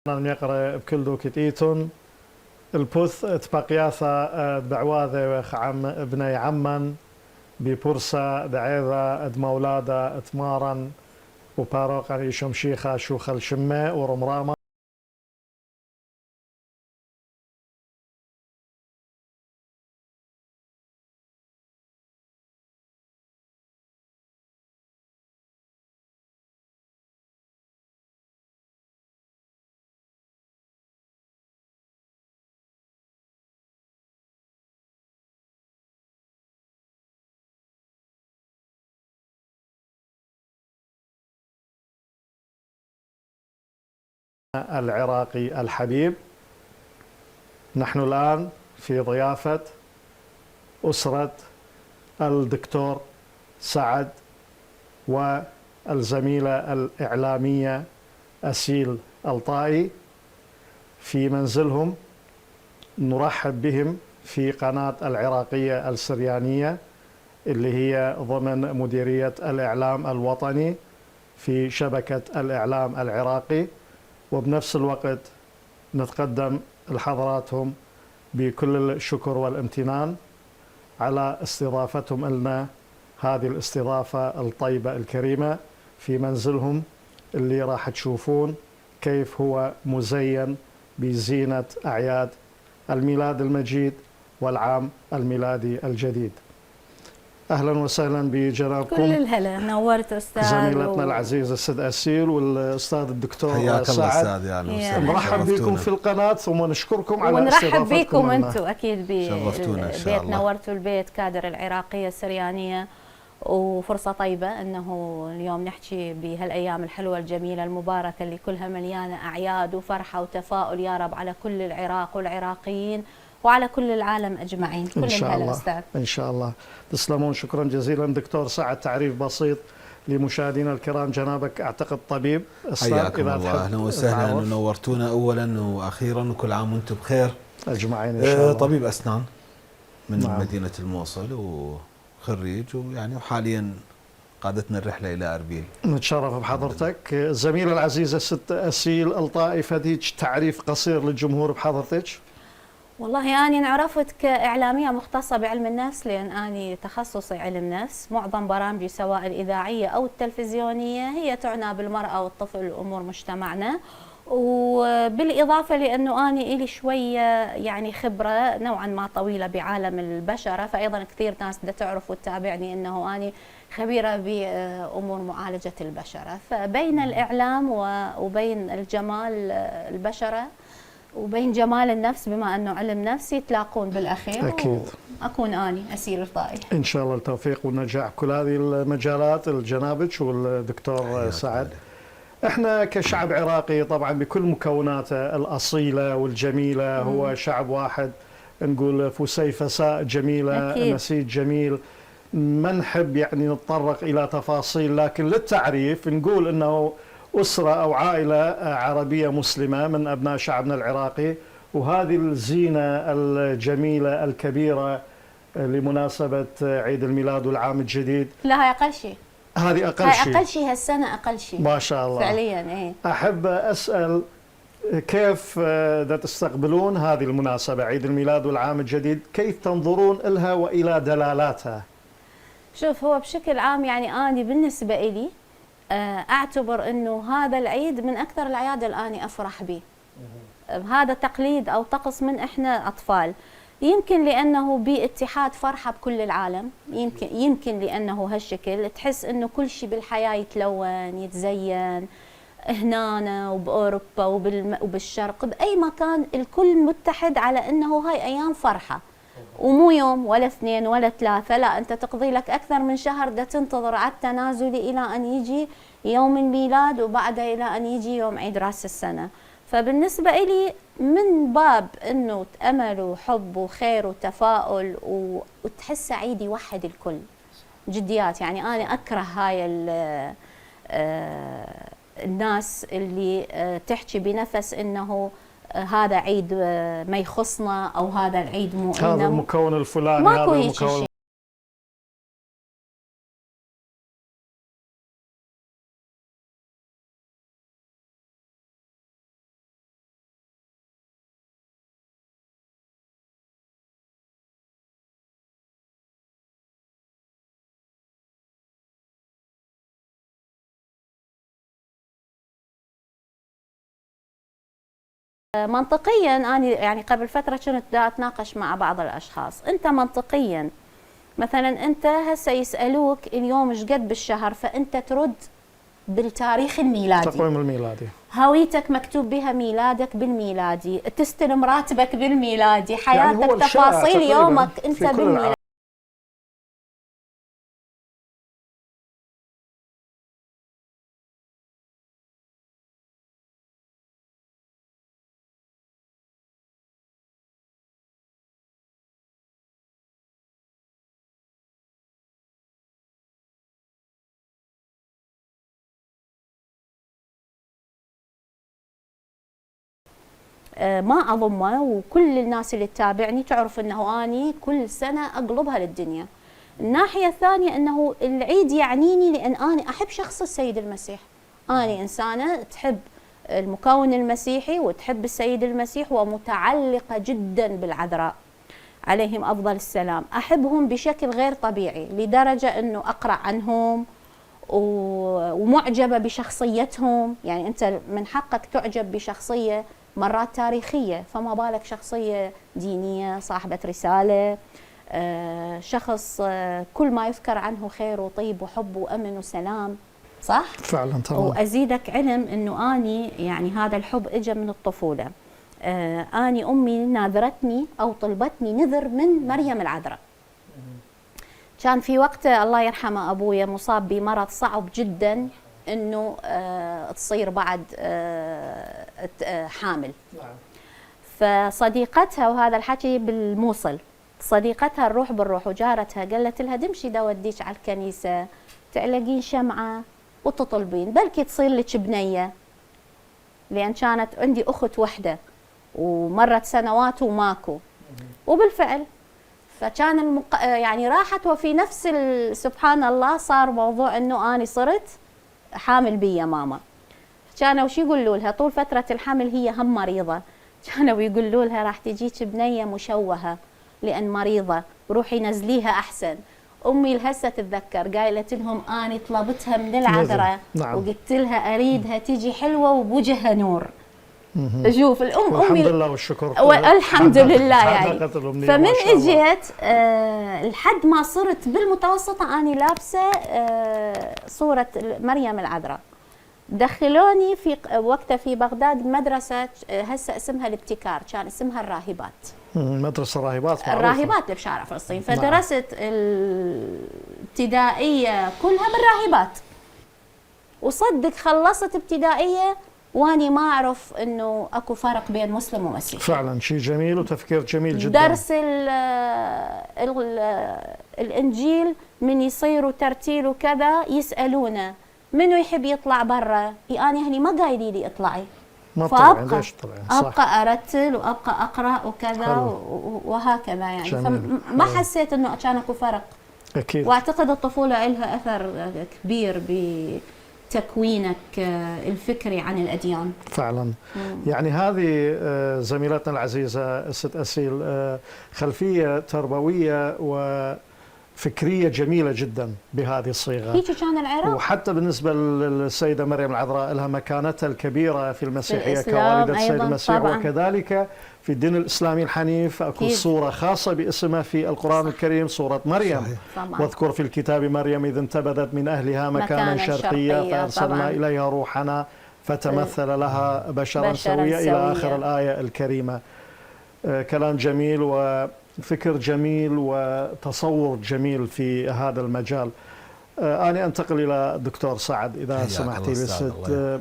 يقرأ بكل دوكت إيتون البوث تبقياثا بعواذة وخعم ابني عمن ببورصة دعيذة مولادة تمارا وباروقا يشمشيخا شوخ الشمة ورمرامة العراقي الحبيب. نحن الآن في ضيافة أسرة الدكتور سعد والزميلة الإعلامية أسيل الطائي في منزلهم. نرحب بهم في قناة العراقية السريانية اللي هي ضمن مديرية الإعلام الوطني في شبكة الإعلام العراقي، وبنفس الوقت نتقدم لحضراتهم بكل الشكر والامتنان على استضافتهم لنا هذه الاستضافة الطيبة الكريمة في منزلهم اللي راح تشوفون كيف هو مزين بزينة أعياد الميلاد المجيد والعام الميلادي الجديد. أهلا وسهلا بجنابكم. كل الهلا، نورت أستاذ زميلتنا العزيزة السيد أسيل والأستاذ الدكتور حياك الله سعد. أستاذ. يعني نرحب بكم في القناة ثم نشكركم على استضافتكم. ونرحب بكم أنتم أكيد شرفتونا إن شاء ببيت، الله. نورتوا البيت كادر العراقية السريانية، وفرصة طيبة أنه اليوم نحكي بهالأيام الحلوة الجميلة المباركة اللي كلها مليانة أعياد وفرحة وتفاؤل يا رب على كل العراق والعراقيين وعلى كل العالم أجمعين. كل إن شاء الله أستاذ. إن شاء الله. تسلمون، شكرا جزيلا. دكتور سعد، تعريف بسيط لمشاهدينا الكرام. جنابك أعتقد طبيب حياكم الله، أهلا وسهلا، نورتونا أولا وأخيرا، وكل عام وأنتم بخير أجمعين إن شاء الله. طبيب أسنان من نعم. مدينة الموصل وخريج، ويعني وحاليا قادتنا الرحلة إلى أربيل. نتشرف بحضرتك. الزميلة العزيزة ست أسيل الطائي، فديك تعريف قصير للجمهور بحضرتك. والله أنا انعرفت كإعلامية مختصة بعلم النفس، لأن أنا تخصصي علم نفس. معظم برامجي سواء الإذاعية أو التلفزيونية هي تعنى بالمرأة والطفل وأمور مجتمعنا، وبالإضافة لأنه أنا إلي شوية يعني خبرة نوعا ما طويلة بعالم البشرة، فأيضا كثير ناس بدها تعرف وتتابعني أنه أنا خبيرة بأمور معالجة البشرة. فبين الإعلام وبين الجمال البشرة وبين جمال النفس، بما أنه علم نفسي، تلاقون بالأخير. أكيد. أكون أني أسيل الطائي. إن شاء الله التوفيق والنجاح كل هذه المجالات الجنابك والدكتور سعد. احنا كشعب عراقي طبعا بكل مكوناته الأصيلة والجميلة، هو شعب واحد، نقول فسيفساء جميلة، أكيد. نسيج جميل. ما نحب يعني نتطرق إلى تفاصيل، لكن للتعريف نقول أنه أسرة أو عائلة عربية مسلمة من أبناء شعبنا العراقي، وهذه الزينة الجميلة الكبيرة لمناسبة عيد الميلاد والعام الجديد. لا، هاي أقل شيء. هذه أقل شيء. هاي أقل شيء هالسنة، أقل شيء ما شاء الله فعليا. إيه. أحب أسأل كيف تستقبلون هذه المناسبة عيد الميلاد والعام الجديد؟ كيف تنظرون لها وإلى دلالاتها؟ شوف، هو بشكل عام يعني أنا بالنسبة إلي أعتبر أنه هذا العيد من أكثر الأعياد اللي أنا أفرح به. هذا تقليد أو طقس من إحنا أطفال، يمكن لأنه باتحاد فرحة بكل العالم، يمكن لأنه هالشكل تحس أنه كل شيء بالحياة يتلون يتزين هنا وبأوروبا وبالشرق، بأي مكان الكل متحد على أنه هاي أيام فرحة، ومو يوم ولا اثنين ولا ثلاثة، لا، أنت تقضي لك أكثر من شهر دا تنتظر على التنازل إلى أن يجي يوم الميلاد، وبعدها إلى أن يجي يوم عيد رأس السنة. فبالنسبة إلي من باب أنه أمل وحب وخير وتفاؤل وتحس عيد يوحد الكل جديات. يعني أنا أكره هاي الناس اللي تحكي بنفس أنه هذا عيد ما يخصنا أو هذا العيد مو هذا المكون الفلاني، ماكو هذا هيك المكون شيء. منطقيا أنا يعني قبل فترة كنت دا أتناقش مع بعض الأشخاص، أنت منطقيا مثلا أنت هسه يسألوك اليوم ايش قد بالشهر، فأنت ترد بالتاريخ الميلادي، التقويم الميلادي، هويتك مكتوب بها ميلادك بالميلادي، تستلم راتبك بالميلادي، حياتك يعني هو الشائع تفاصيل تقريباً يومك في أنت كل بالميلادي. العالم. ما أضمه، وكل الناس اللي تتابعني تعرف أنه أني كل سنة أقلبها للدنيا. الناحية الثانية أنه العيد يعنيني لأن أنا أحب شخص السيد المسيح، أنا إنسانة تحب المكون المسيحي وتحب السيد المسيح ومتعلقة جدا بالعذراء عليهم أفضل السلام، أحبهم بشكل غير طبيعي لدرجة أنه أقرأ عنهم ومعجبة بشخصيتهم. يعني أنت من حقك تعجب بشخصية مرات تاريخية، فما بالك شخصية دينية صاحبة رسالة، شخص كل ما يذكر عنه خير وطيب وحب وأمن وسلام، صح؟ فعلا تمام. وأزيدك علم أنه أني يعني هذا الحب إجا من الطفولة. أني أمي ناذرتني أو طلبتني نذر من مريم العذراء. كان في وقت الله يرحمه أبويا مصاب بمرض صعب جدا أنه تصير بعد حامل. فصديقتها، وهذا الحكي بالموصل، صديقتها الروح بالروح وجارتها قالت لها دمشي دا وديك على الكنيسة تعلقين شمعة وتطلبين بلكي تصير لك بنية، لأن كانت عندي أخت وحدة ومرت سنوات وماكو. وبالفعل فكان يعني راحت، وفي نفس سبحان الله صار موضوع أنه أنا صرت حامل بي يا ماما. كانوا وش يقولوا لها طول فترة الحمل هي هم مريضة، كانوا يقولوا لها راح تجيك بنية مشوهة لأن مريضة، روحي نزليها أحسن. أمي لهسه تتذكر قايلة لهم أنا طلبتها من العذراء نعم. وقلت لها أريدها تيجي حلوة وبوجهها نور. شوف الأم الحمد أمي لله والشكر، والحمد لله يعني. فمن ما شاء الله. اجيت لحد ما صرت بالمتوسطة أنا لابسة صورة مريم العذراء. دخلوني في وقتها في بغداد مدرسة هسه اسمها الابتكار، كان اسمها الراهبات. مدرسة الراهبات معروفة. الراهبات اللي بشارع فلسطين. فدرست الابتدائية كلها بالراهبات، وصدق خلصت ابتدائية واني ما اعرف انه اكو فرق بين مسلم ومسيحي. فعلا شيء جميل وتفكير جميل جدا. درس الانجيل من يصيروا ترتيل وكذا يسالونه منو يحب يطلع برا، اني هني ما قايلين لي اطلعي، ما طلعين ليش طلعين؟ ابقى ارتل وابقى اقرا وكذا وهكذا يعني. فما حسيت انه كان اكو فرق. اكيد. واعتقد الطفوله لها اثر كبير بتكوينك الفكري عن الاديان. فعلا. يعني هذه زميلتنا العزيزه ست اسيل خلفيه تربويه وفكريه جميله جدا بهذه الصيغه. هيك كان العراق. وحتى بالنسبه للسيده مريم العذراء لها مكانتها الكبيره في المسيحيه في كوالده السيد المسيح طبعاً. وكذلك في الدين الاسلامي الحنيف اكو صوره خاصه باسمها في القران الكريم، صوره مريم. واذكر في الكتاب مريم اذ انتبذت من اهلها مكانا شرقيا فارسلنا اليها روحنا فتمثل لها بشرا سويا الى اخر الايه الكريمه. كلام جميل وفكر جميل وتصور جميل في هذا المجال. أنا أنتقل إلى الدكتور سعد إذا سمحتي لي ست.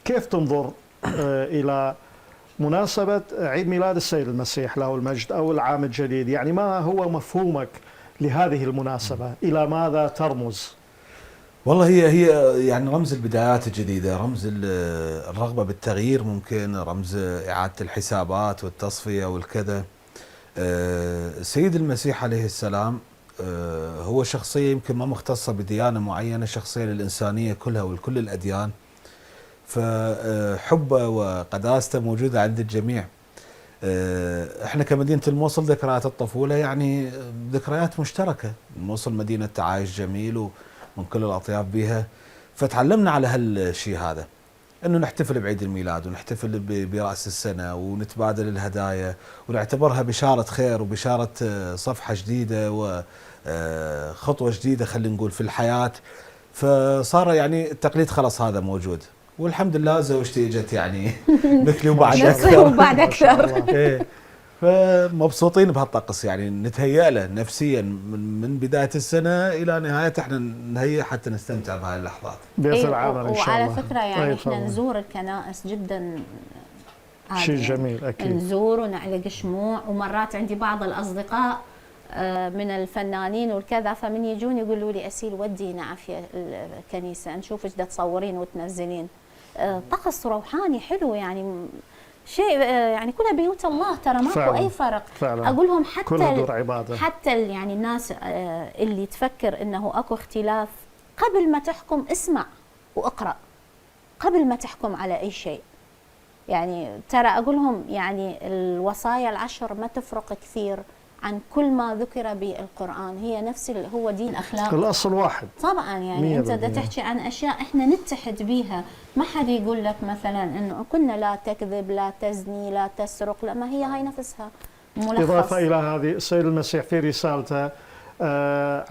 كيف تنظر إلى مناسبة عيد ميلاد السيد المسيح له المجد أو العام الجديد؟ يعني ما هو مفهومك لهذه المناسبة؟ إلى ماذا ترمز؟ والله هي يعني رمز البدايات الجديدة، رمز الرغبة بالتغيير، ممكن رمز إعادة الحسابات والتصفية والكذا. السيد المسيح عليه السلام هو شخصية يمكن ما مختصة بديانة معينة، شخصية للإنسانية كلها ولكل الأديان، فحبه وقداسته موجودة عند الجميع. احنا كمدينة الموصل ذكريات الطفولة يعني ذكريات مشتركة. الموصل مدينة تعايش جميل ومن كل الأطياف بها، فتعلمنا على هالشيء هذا. انه نحتفل بعيد الميلاد ونحتفل براس السنه ونتبادل الهدايا ونعتبرها بشاره خير وبشاره صفحه جديده وخطوه جديده خلينا نقول في الحياه. فصار يعني التقليد خلاص هذا موجود، والحمد لله زوجتي اجت يعني مثلي وبعد نفسي اكثر. وبعد اكثر. إيه. فمبسوطين بهالطقس، يعني نتهيأ له نفسيا من بدايه السنه الى نهايه، احنا نهيئ حتى نستمتع بهاي اللحظات. بيصير عامر ان شاء الله. وعلى فكره يعني طيب احنا طبعاً. نزور الكنائس جدا شيء عادي، جميل اكيد. نزور ونعلق شموع، ومرات عندي بعض الاصدقاء من الفنانين والكذا، فمن يجون يقولوا لي اسيل ودينا عافيه الكنيسه نشوف ايش تصورين وتنزلين. طقس روحاني حلو يعني، شيء يعني كلها بيوت الله، ترى ماكو فعلاً. اي فرق. فعلا. اقول لهم كلها حتى دور عباده. حتى يعني الناس اللي تفكر انه اكو اختلاف، قبل ما تحكم اسمع واقرا قبل ما تحكم على اي شيء. يعني ترى اقول لهم يعني الوصايا العشر ما تفرق كثير عن كل ما ذكر بالقرآن، هي نفس هو دين أخلاق. الاصل واحد. طبعا يعني انت بدك تحكي عن اشياء احنا نتحد بيها، ما حد يقول لك مثلا انه كنا لا تكذب لا تزني لا تسرق، لا، ما هي هاي نفسها ملخص. اضافه الى هذه، السيد المسيح في رسالته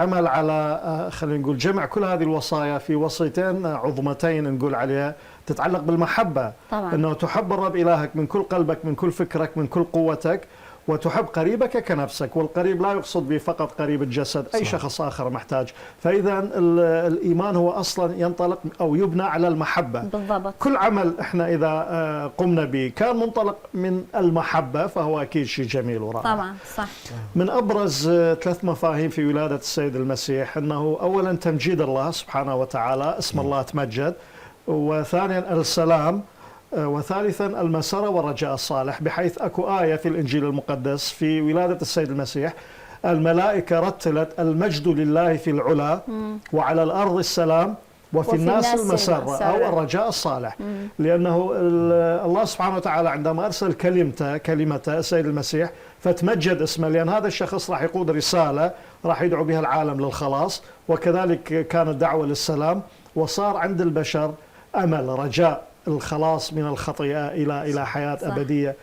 عمل على خلينا نقول جمع كل هذه الوصايا في وصيتين عظمتين نقول عليها تتعلق بالمحبه. طبعا. انه تحب الرب الهك من كل قلبك من كل فكرك من كل قوتك، وتحب قريبك كنفسك. والقريب لا يقصد به فقط قريب الجسد، أي صح. شخص آخر محتاج. فإذا الإيمان هو أصلا ينطلق أو يبنى على المحبة. بالضبط. كل عمل إحنا إذا قمنا به كان منطلق من المحبة فهو أكيد شيء جميل ورائع. طبعا صح. من أبرز 3 مفاهيم في ولادة السيد المسيح أنه أولا تمجيد الله سبحانه وتعالى، اسم الله تمجد، وثانيا السلام، وثالثا المسرة والرجاء الصالح. بحيث أكو آية في الإنجيل المقدس في ولادة السيد المسيح الملائكة رتلت المجد لله في العلا وعلى الأرض السلام وفي الناس المسرة أو الرجاء الصالح. لأنه الله سبحانه وتعالى عندما أرسل كلمته السيد المسيح فتمجد اسمه، لأن هذا الشخص راح يقود رسالة راح يدعو بها العالم للخلاص، وكذلك كانت دعوة للسلام، وصار عند البشر أمل رجاء الخلاص من الخطيئة إلى حياة صح. أبدية.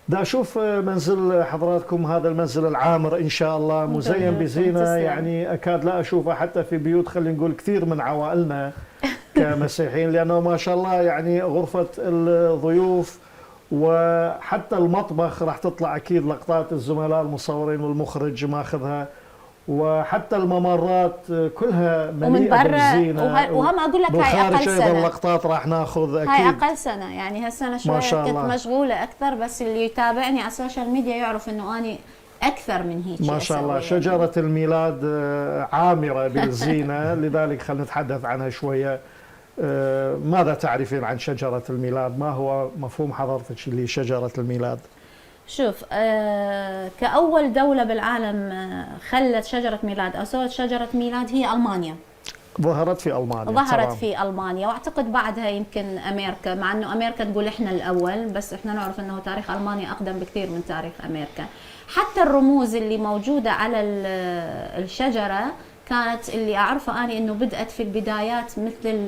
دا أشوف منزل حضراتكم، هذا المنزل العامر إن شاء الله مزين بزينة يعني أكاد لا أشوفه حتى في بيوت خلينا نقول كثير من عوائلنا كمسيحيين، لأنه ما شاء الله يعني غرفة الضيوف وحتى المطبخ راح تطلع أكيد لقطات الزملاء المصورين والمخرج ماخذها، وحتى الممرات كلها مليئة بالزينة. وهم أقول لك هاي أقل سنة. أيضا لقطات راح ناخذ أكيد. هاي أقل سنة يعني هالسنة شوية كنت مشغولة أكثر، بس اللي يتابعني على السوشيال ميديا يعرف إنه أنا أكثر من هيك. ما شاء الله شجرة الميلاد عامرة بالزينة. لذلك خلينا نتحدث عنها شوية. ماذا تعرفين عن شجرة الميلاد؟ ما هو مفهوم حضرتك لشجرة الميلاد؟ شوف، كأول دولة بالعالم خلت شجرة ميلاد أو سوت شجرة ميلاد هي ألمانيا. ظهرت في ألمانيا. في ألمانيا، واعتقد بعدها يمكن أمريكا، مع أنه أمريكا تقول إحنا الأول، بس إحنا نعرف أنه تاريخ ألمانيا أقدم بكثير من تاريخ أمريكا. حتى الرموز اللي موجودة على الشجرة كانت اللي أعرفه أنا أنه بدأت في البدايات مثل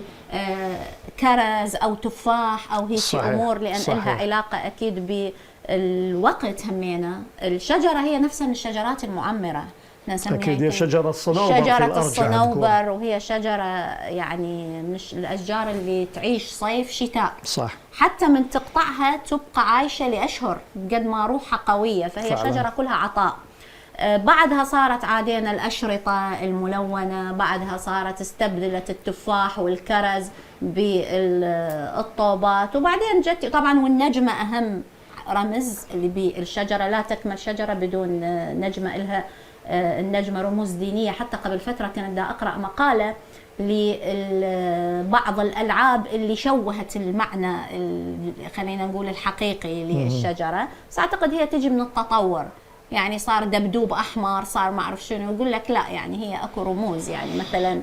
كرز أو تفاح أو هيك أمور، لأن لها علاقة أكيد بالوقت. همينة الشجرة هي نفسها من الشجرات المعمرة، أكيد هي شجرة الصنوبر. شجرة الصنوبر، وهي شجرة يعني من الأشجار اللي تعيش صيف شتاء. صح. حتى من تقطعها تبقى عايشة لأشهر قد ما روحها قوية، فهي فعلا. شجرة كلها عطاء. بعدها صارت عادينا الأشرطة الملونة، بعدها صارت استبدلت التفاح والكرز بالطوبات، وبعدين جت طبعا والنجمة أهم رمز اللي بالشجرة. لا تكمل شجرة بدون نجمة إلها. النجمة رموز دينية. حتى قبل فترة كنت دا أقرأ مقالة لبعض الألعاب اللي شوهت المعنى خلينا نقول الحقيقي للشجرة، بس أعتقد هي تجي من التطور. يعني صار دبدوب أحمر، صار ما أعرف شنو، يقول لك لا يعني هي أكو رموز. يعني مثلا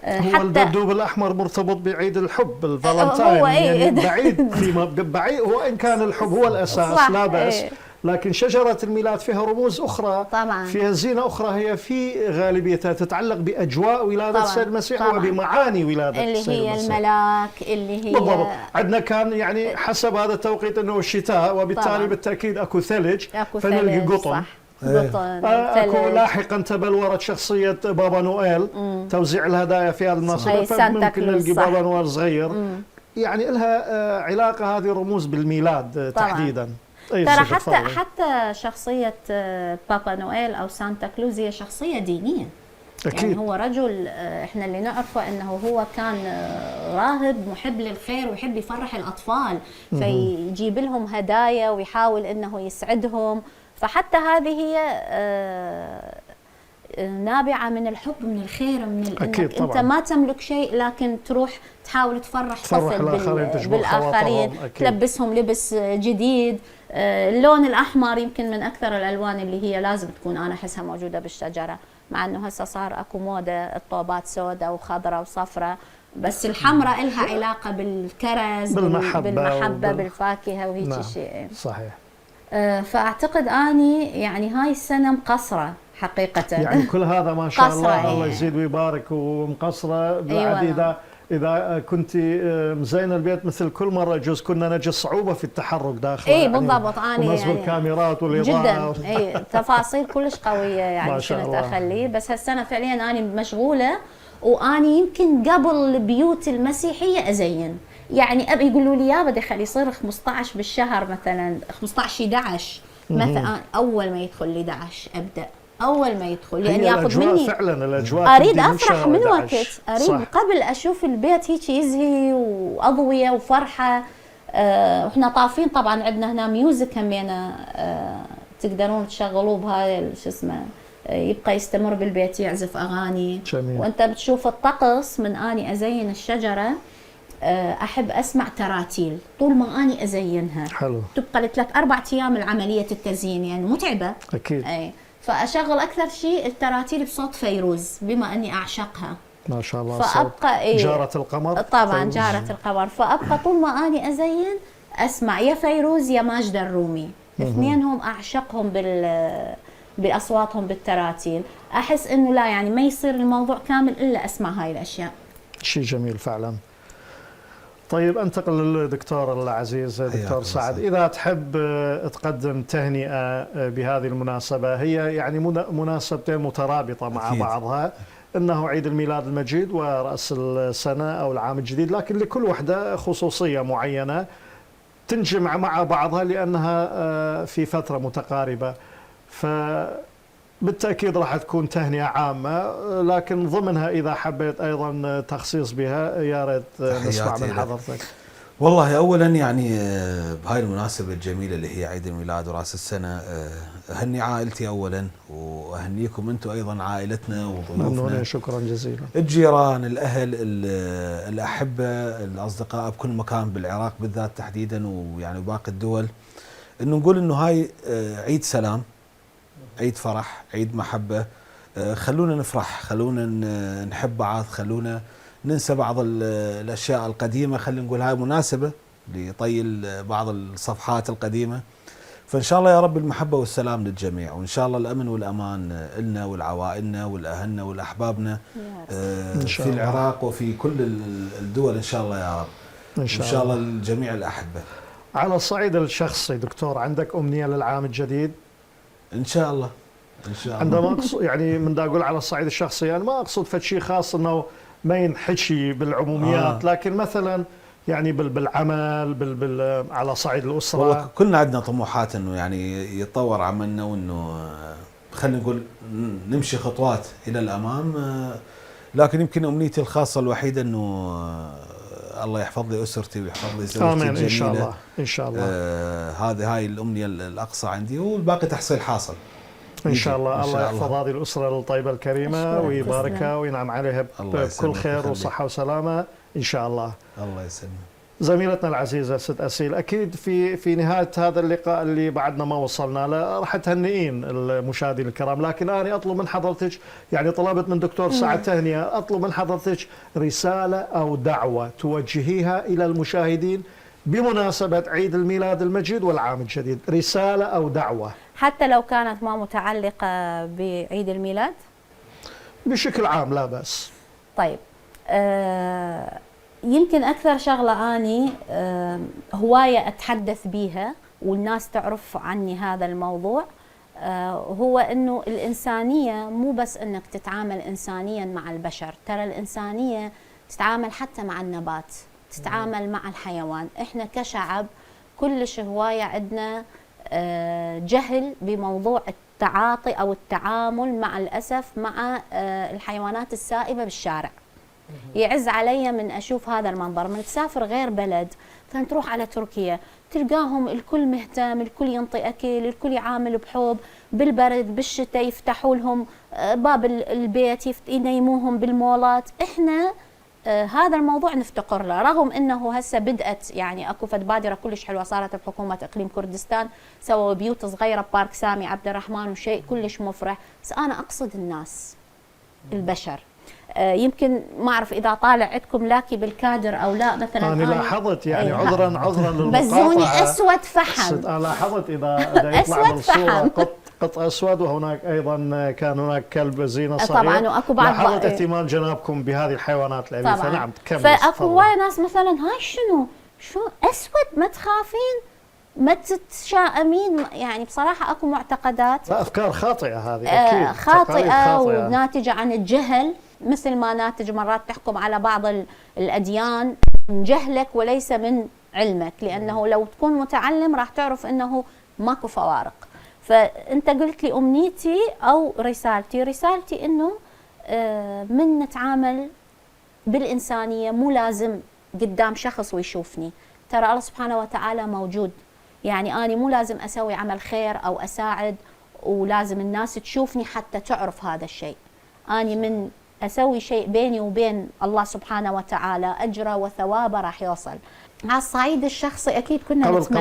هو الدبدوب الأحمر مرتبط بعيد الحب الفالنتاين، هو يعني بعيد فيما بعيد، وإن كان الحب هو الأساس لا بأس، لكن شجرة الميلاد فيها رموز أخرى، طبعاً. فيها زينة أخرى، هي في غالبيتها تتعلق بأجواء ولادة طبعاً. السيد المسيح طبعاً. وبمعاني ولادة اللي السيد هي المسيح. الملاك، اللي هي بالضبط. عندنا كان يعني حسب هذا التوقيت أنه الشتاء، وبالتالي طبعاً. بالتأكيد أكو ثلج، اكو فنلقي ثلج، قطن. صح. إيه. قطن، اكو ثلج. لاحقا تبلورت شخصيه بابا نويل، توزيع الهدايا في هذه المناسبه، هي سانتا فممكن كلوز، نلقي صح. بابا نويل صغير. يعني لها علاقه هذه الرموز بالميلاد طبعاً. تحديدا. ترى صدق، حتى تفضل. حتى شخصيه بابا نويل او سانتا كلوز هي شخصيه دينيه. يعني اكيد. هو رجل، احنا اللي نعرفه انه هو كان راهب محب للخير ويحب يفرح الاطفال، فيجيب لهم هدايا ويحاول انه يسعدهم. فحتى هذه هي نابعه من الحب، من الخير، من أكيد انك انت طبعاً. ما تملك شيء لكن تروح تحاول تفرح تفرح طفل الآخرين، تجبر بالاخرين، خواطرهم. أكيد. تلبسهم لبس جديد. اللون الاحمر يمكن من اكثر الالوان اللي هي لازم تكون انا احسها موجوده بالشجره، مع انه هسه صار اكو موضه الطوبات سوداء وخضراء وصفراء، بس الحمراء لها علاقه بالكرز، بالمحبه بالفاكهه وهيك نعم. شيء. صحيح. فاعتقد اني يعني هاي السنه مقصره حقيقه. يعني كل هذا ما شاء قصرة، الله، إيه. الله يزيد ويبارك، ومقصره بعد. أيوة. اذا كنت مزينه البيت مثل كل مره، جزء كنا نجد صعوبه في التحرك داخل. اي بالضبط. اني ونصب يعني الكاميرات والاضاءه جدا اي تفاصيل كلش قويه يعني ما شاء كنت الله. اخليه. بس هالسنه فعليا اني مشغوله، واني يمكن قبل البيوت المسيحيه ازين. يعني ابي يقولوا لي يا بدي خلي يصير 15 بالشهر مثلا، 15 11 مثلا، اول ما يدخل لي 11 ابدا، اول ما يدخل، لان هي ياخذ الأجواء مني فعلا الاجواء اريد تبدي من افرح شهر من 11. وقت، اريد صح. قبل اشوف البيت هيك يزهي واضويه وفرحه. واحنا طافين طبعا، عندنا هنا ميوزك همينه، تقدرون تشغلوه بهاي شو اسمه، يبقى يستمر بالبيت يعزف اغاني. جميل. وانت بتشوف الطقس من اني ازين الشجره، احب اسمع تراتيل طول ما اني ازينها. حلو. تبقى لثلاث اربع ايام العمليه التزيين، يعني متعبه. اكيد. اي فاشغل اكثر شيء التراتيل بصوت فيروز بما اني اعشقها. ما شاء الله. فابقى صوت جارة القمر. طبعا فيروز. جارة القمر. فابقى طول ما اني ازين اسمع يا فيروز يا ماجدة الرومي، اثنينهم اعشقهم باصواتهم بالتراتيل. احس انه لا يعني ما يصير الموضوع كامل الا اسمع هاي الاشياء. شيء جميل فعلا. طيب انتقل للدكتور العزيز دكتور سعد، اذا تحب تقدم تهنئه بهذه المناسبه، هي يعني مناسبتين مترابطه مع أكيد. بعضها، انه عيد الميلاد المجيد وراس السنه او العام الجديد، لكن لكل وحده خصوصيه معينه تنجمع مع بعضها لانها في فتره متقاربه. بالتأكيد راح تكون تهنئة عامة، لكن ضمنها إذا حبيت أيضا تخصيص بها يا ريت نسمع من حضرتك. والله أولا يعني بهاي المناسبة الجميلة اللي هي عيد الميلاد ورأس السنة، أهني عائلتي أولا، وأهنيكم أنتم أيضا عائلتنا وضيوفنا. شكرا جزيلا. الجيران، الأهل، الأحبة، الأصدقاء بكل مكان بالعراق بالذات تحديدا، ويعني باقي الدول، إنه نقول إنه هاي عيد سلام، عيد فرح، عيد محبة. خلونا نفرح، خلونا نحب بعض، خلونا ننسى بعض الأشياء القديمة، خلينا نقول هاي مناسبة لطي بعض الصفحات القديمة. فإن شاء الله يا رب المحبة والسلام للجميع، وإن شاء الله الأمن والأمان لنا ولعوائلنا ولأهلنا ولأحبابنا في العراق وفي كل الدول إن شاء الله يا رب. إن شاء الله لجميع الأحبة. على الصعيد الشخصي دكتور، عندك أمنية للعام الجديد؟ إن شاء الله. إن شاء الله. عندما أقصد يعني من دا أقول على الصعيد الشخصي، يعني ما أقصد فد شيء خاص إنه ما ينحكي بالعموميات، لكن مثلا يعني بالعمل على صعيد الأسرة. والله كلنا عندنا طموحات إنه يعني يتطور عملنا، وإنه خلينا نقول نمشي خطوات إلى الأمام. لكن يمكن أمنيتي الخاصة الوحيدة إنه الله يحفظ لي أسرتي ويحفظ لي زوجتي الجميلة. آمين إن شاء الله. إن شاء الله. هاي الأمنية الأقصى عندي، والباقي تحصيل حاصل. إن شاء الله. الله يحفظ هذه الأسرة الطيبة الكريمة ويباركها وينعم عليها بكل خير وصحة وسلامة إن شاء الله. الله يسلمك. زميلتنا العزيزة ست أسيل، أكيد في نهاية هذا اللقاء اللي بعدنا ما وصلنا له راح تهنئين المشاهدين الكرام، لكن أنا أطلب من حضرتك، يعني طلبت من دكتور سعد تهنئة، أطلب من حضرتك رسالة أو دعوة توجهيها إلى المشاهدين بمناسبة عيد الميلاد المجيد والعام الجديد، رسالة أو دعوة؟ حتى لو كانت ما متعلقة بعيد الميلاد؟ بشكل عام لا بأس. طيب، يمكن أكثر شغلة أني هواية أتحدث بيها والناس تعرف عني هذا الموضوع، هو أنه الإنسانية مو بس أنك تتعامل إنسانيا مع البشر، ترى الإنسانية تتعامل حتى مع النبات، تتعامل مع الحيوان. إحنا كشعب كلش هواية عندنا جهل بموضوع التعاطي أو التعامل مع الأسف مع الحيوانات السائبة بالشارع. يعز علي من أشوف هذا المنظر، من تسافر غير بلد، مثلا تروح على تركيا تلقاهم الكل مهتم، الكل ينطي أكل، الكل يعامل بحب، بالبرد بالشتاء يفتحوا لهم باب البيت، ينيموهم بالمولات. إحنا هذا الموضوع نفتقر له، رغم انه هسه بدات يعني اكو فد بادره كلش حلوه صارت بحكومه اقليم كردستان، سووا بيوت صغيره ببارك سامي عبد الرحمن وشيء كلش مفرح. بس انا اقصد الناس البشر. يمكن ما اعرف اذا طالع عندكم لاكي بالكادر او لا، مثلا انا لاحظت يعني عذرا للمقاطعه بزوني اسود فحم. انا لاحظت اذا يطلع بالصوره قط اسود، وهناك ايضا كان هناك كلب زينه صغير. طبعا واكو بعض لاحظت اهتمام جنابكم بهذه الحيوانات الاليفه. نعم كمل. فاكو هواي ناس مثلا هاي شو اسود، ما تخافين ما تتشائمين. يعني بصراحه اكو معتقدات افكار خاطئه هذه اكيد، خاطئه وناتجه عن الجهل، مثل ما ناتج مرات تحكم على بعض الاديان من جهلك وليس من علمك، لانه لو تكون متعلم راح تعرف انه ماكو فوارق. فانت قلت لي امنيتي او رسالتي انه من نتعامل بالانسانيه، مو لازم قدام شخص ويشوفني، ترى الله سبحانه وتعالى موجود. يعني أنا مو لازم أسوي عمل خير أو أساعد ولازم الناس تشوفني حتى تعرف هذا الشيء. أنا من أسوي شيء بيني وبين الله سبحانه وتعالى أجره وثوابه راح يوصل. على الصعيد الشخصي أكيد كنا نتمنى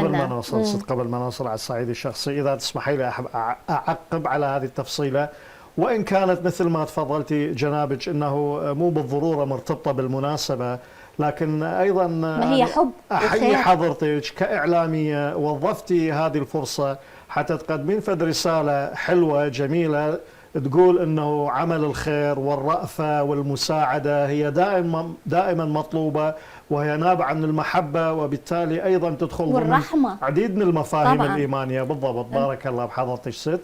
قبل ما نوصل على الصعيد الشخصي، إذا تسمحي لي أحب أعقب على هذه التفصيلة، وإن كانت مثل ما تفضلتي جنابك أنه مو بالضرورة مرتبطة بالمناسبة، لكن أيضا ما هي حب أحيي حضرتك كإعلامية وظفتي هذه الفرصة حتى تقدمين فد رسالة حلوة جميلة تقول أنه عمل الخير والرأفة والمساعدة هي دائما مطلوبة، وهي نابعة من المحبة، وبالتالي أيضا تدخل والرحمة، عديد من المفاهيم طبعاً. الإيمانية. بالضبط، بارك الله بحضرتك ست.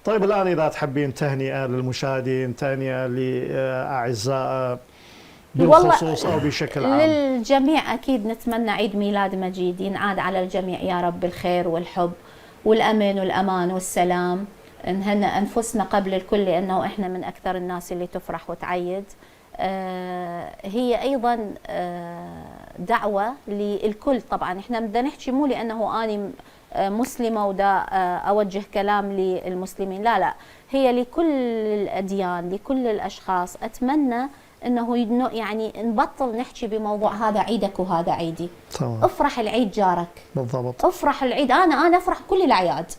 طيب الآن إذا تحبين تهنئة للمشاهدين، تهنئة لأعزاء بالخصوص أو بشكل عام. للجميع أكيد نتمنى عيد ميلاد مجيد ينعاد على الجميع يا رب بالخير والحب والأمن والأمان والسلام. نهنئ أنفسنا قبل الكل، لأنه إحنا من أكثر الناس اللي تفرح وتعيد. هي أيضا دعوة للكل. طبعا إحنا بدنا نحكي مو لأنه أنا مسلمة ودا أوجه كلام للمسلمين، لا، هي لكل الأديان، لكل الأشخاص. أتمنى انه يعني نبطل نحكي بموضوع هذا عيدك وهذا عيدي. طبعا. افرح العيد جارك. بالضبط. افرح العيد. انا افرح كل الاعياد،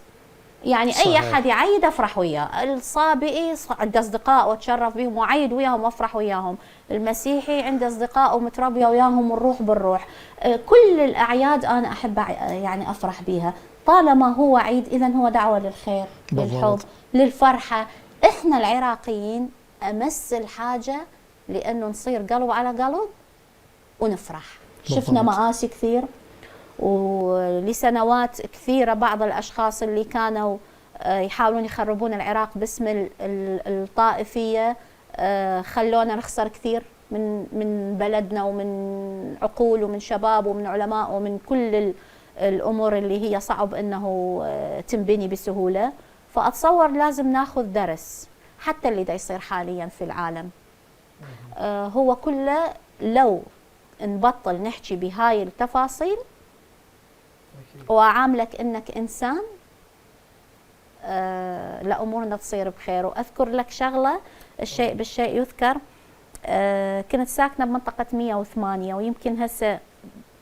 يعني صحيح. اي احد يعيد افرح وياه. الصابئي عنده اصدقاء واتشرف بهم وعيد وياهم وافرح وياهم. المسيحي عنده اصدقاء ومتربيه وياهم ونروح بالروح. كل الاعياد انا احب يعني افرح بيها، طالما هو عيد اذا هو دعوه للخير، للحب، للفرحه. احنا العراقيين امس الحاجه لأنه نصير قلب على قلب ونفرح. شفنا مآسي كثير، ولسنوات كثيرة بعض الأشخاص اللي كانوا يحاولون يخربون العراق باسم الطائفية خلونا نخسر كثير من بلدنا ومن عقول ومن شباب ومن علماء ومن كل الأمور اللي هي صعب أنه تنبني بسهولة. فأتصور لازم ناخذ درس حتى اللي دا يصير حاليا في العالم. هو كله لو نبطل نحكي بهاي التفاصيل وأعاملك إنك إنسان، لأمورنا تصير بخير. وأذكر لك شغلة، الشيء بالشيء يذكر. كنت ساكنة بمنطقة 108، ويمكن هسه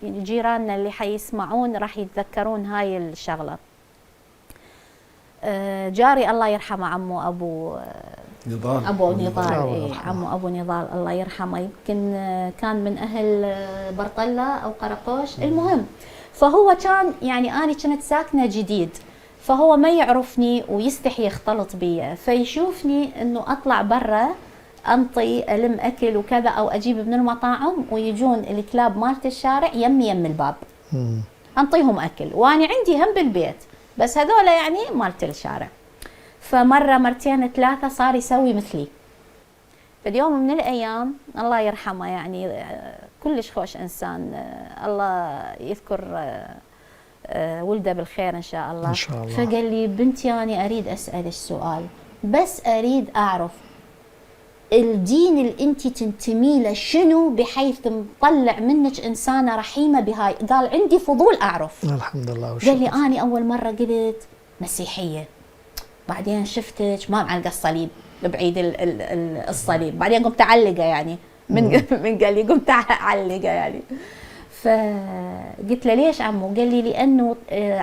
جيراننا اللي حيسمعون راح يتذكرون هاي الشغلة. جاري الله يرحمه عمو أبو نضال، عمو أبو نضال الله يرحمه، يمكن كان من أهل برطلة أو قرقوش. المهم فهو كان يعني أنا كنت ساكنة جديد، فهو ما يعرفني ويستحي يختلط بي، فيشوفني انه اطلع برا انطي الم اكل وكذا او اجيب من المطاعم ويجون الكلاب مالت الشارع يم الباب انطيهم اكل، وانا عندي هم بالبيت بس هذولا يعني مالت الشارع. فمره مرتين ثلاثه صار يسوي مثلي. فاليوم من الايام الله يرحمه يعني كلش خوش انسان، الله يذكر ولده بالخير ان شاء الله. إن شاء الله. فقال لي بنتي انا اريد اسالك سؤال، بس اريد اعرف الدين اللي انت تنتمي له شنو بحيث مطلع منك انسانه رحيمه بهاي. قال عندي فضول اعرف. الحمد لله قال لي اني اول مره قلت مسيحيه، بعدين شفتك ما معلقه الصليب بعيد الصليب، بعدين قمت اعلقه يعني من قال لي قمت اعلقه يعني. فقلت له ليش عمو؟ قال لي لانه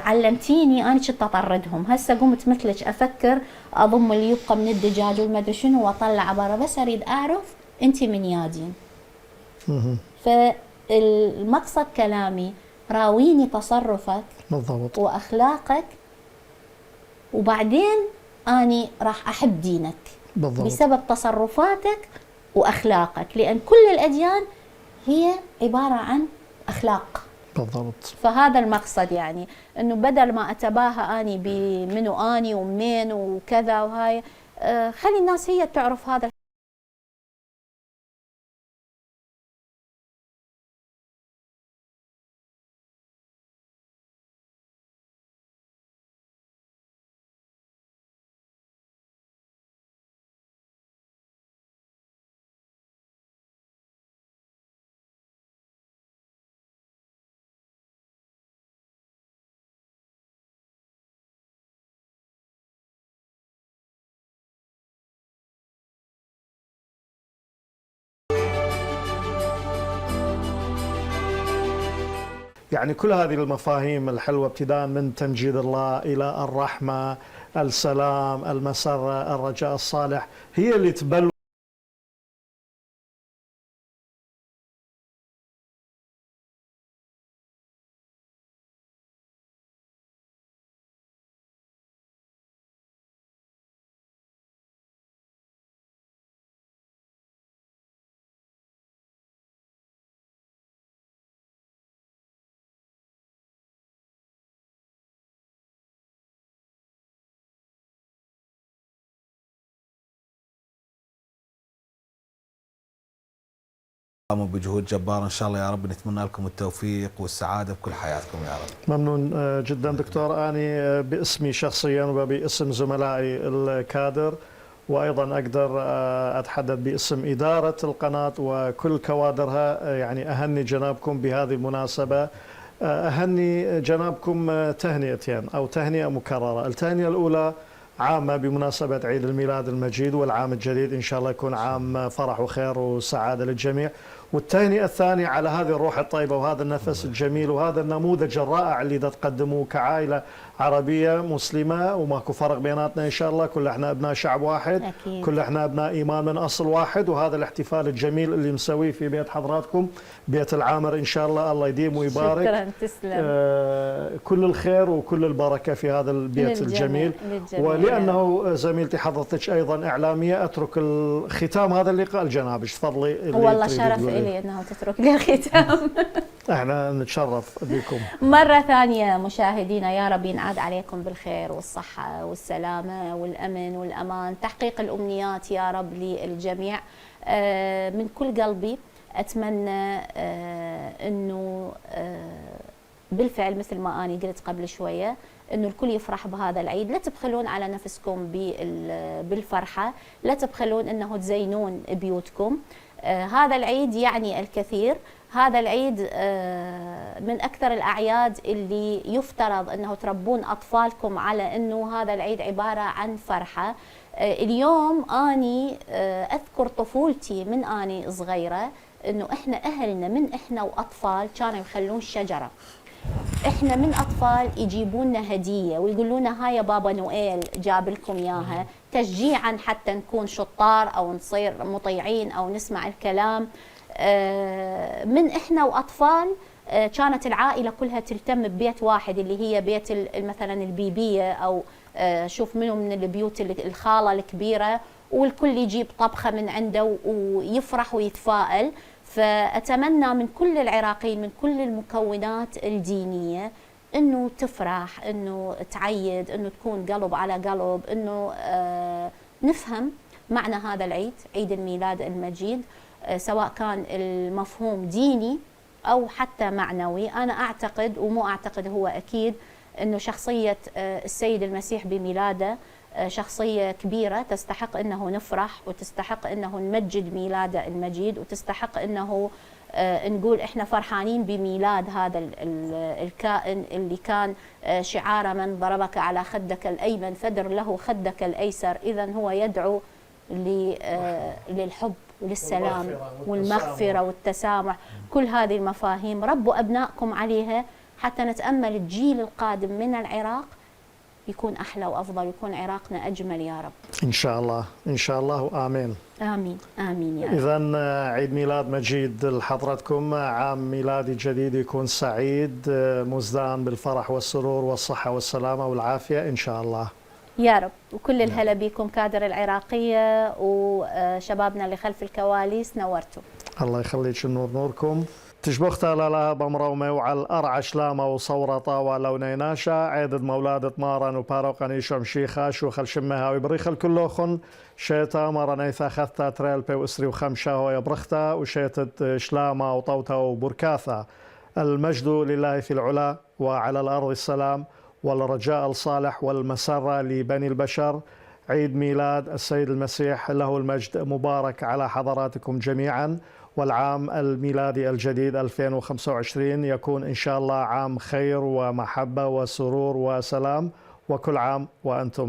علمتيني انا كنت اطردهم، هسه قمت مثلك افكر اضم اللي يبقى من الدجاج والما ادري شنو واطلع برا، بس اريد اعرف انت من يا دين. فالمقصد كلامي راويني تصرفك بالضبط واخلاقك وبعدين اني راح احب دينك بالضبط بسبب تصرفاتك واخلاقك، لان كل الاديان هي عباره عن اخلاق. بالضبط. فهذا المقصد يعني انه بدل ما اتباهى اني بمنو اني ومنين وكذا وهاي، خلي الناس هي تعرف هذا. يعني كل هذه المفاهيم الحلوة ابتداء من تمجيد الله إلى الرحمة، السلام، المسرة، الرجاء الصالح، هي اللي تبلور قاموا بجهود جبارة إن شاء الله يا رب، نتمنى لكم التوفيق والسعادة بكل حياتكم يا رب. ممنون جدا دكتور. أنا باسمي شخصيا وباسم زملائي الكادر وأيضا أقدر أتحدث باسم إدارة القناة وكل كوادرها، يعني أهني جنابكم بهذه المناسبة. أهني جنابكم تهنئتين أو تهنئة مكررة. التهنئة الأولى عامة بمناسبة عيد الميلاد المجيد والعام الجديد، إن شاء الله يكون عام فرح وخير وسعادة للجميع. والتهنئة الثانية على هذه الروح الطيبة وهذا النفس الجميل وهذا النموذج الرائع اللي تقدموه كعائلة عربية مسلمة وماكو فرق بيناتنا إن شاء الله، كل احنا أبناء شعب واحد، أكيد. كل احنا أبناء إيمان من أصل واحد. وهذا الاحتفال الجميل اللي مسويه في بيت حضراتكم بيت العامر إن شاء الله، الله يديم ويبارك. شكرا تسلم. كل الخير وكل البركة في هذا البيت الجميل. ولأنه زميلتي حضرتك أيضا إعلامية، أترك الختام هذا اللقاء لجنابك، تفضلي. والله شرف لي أنه تترك لي الختام. احنا نتشرف بكم مرة ثانية. مشاهدينا يا رب ينعاد عليكم بالخير والصحة والسلامة والأمن والأمان، تحقيق الأمنيات يا رب للجميع. من كل قلبي أتمنى أنه بالفعل مثل ما أنا قلت قبل شوية أنه الكل يفرح بهذا العيد. لا تبخلون على نفسكم بالفرحة، لا تبخلون أنه تزينون بيوتكم. هذا العيد يعني الكثير. هذا العيد من أكثر الأعياد اللي يفترض أنه تربون أطفالكم على أنه هذا العيد عبارة عن فرحة. اليوم أني أذكر طفولتي من أني صغيرة، أنه إحنا أهلنا من إحنا وأطفال كانوا يخلون شجرة، إحنا من أطفال يجيبون لنا هدية ويقولون لنا هاي يا بابا نويل جاب لكم إياها، تشجيعا حتى نكون شطار أو نصير مطيعين أو نسمع الكلام. من إحنا وأطفال كانت العائلة كلها تلتم ببيت واحد اللي هي بيت مثلا البيبية، أو شوف منه من البيوت الخالة الكبيرة، والكل يجيب طبخة من عنده ويفرح ويتفائل. فأتمنى من كل العراقيين من كل المكونات الدينية انه تفرح، انه تعيد، انه تكون قلب على قلب، انه نفهم معنى هذا العيد، عيد الميلاد المجيد، سواء كان المفهوم ديني او حتى معنوي. انا اعتقد، ومو اعتقد، هو اكيد، انه شخصية السيد المسيح بميلاده شخصية كبيرة تستحق انه نفرح، وتستحق انه نمجد ميلاده المجيد، وتستحق انه نقول احنا فرحانين بميلاد هذا الكائن اللي كان شعار من ضربك على خدك الايمن فدر له خدك الايسر. اذا هو يدعو للحب وللسلام والمغفرة والتسامح. كل هذه المفاهيم ربوا ابنائكم عليها، حتى نتامل الجيل القادم من العراق يكون احلى وافضل، يكون عراقنا اجمل يا رب. ان شاء الله ان شاء الله وامين. امين امين يا رب. اذا عيد ميلاد مجيد لحضرتكم، عام ميلادي جديد يكون سعيد مزدان بالفرح والسرور والصحه والسلامه والعافيه ان شاء الله يا رب. وكل الهلا بكم كادر العراقيه وشبابنا اللي خلف الكواليس، نورتوا. الله يخليك، النور نوركم. تشبختا لالا بمرومه وعلى الأرعش لاما وصورتا ولونيناشا عيدد مولادة مارن وباروقاني شمشيخا شو خل شمها ويبريخل كلوخن شيتا مرنيثا خثتا تريلبي واسري وخمشا ويبرختا وشيتت شلاما وطوتا وبركاثا. المجد لله في العلا وعلى الأرض السلام والرجاء الصالح والمسرة لبني البشر. عيد ميلاد السيد المسيح له المجد مبارك على حضراتكم جميعا، والعام الميلادي الجديد 2025 يكون إن شاء الله عام خير ومحبة وسرور وسلام، وكل عام وأنتم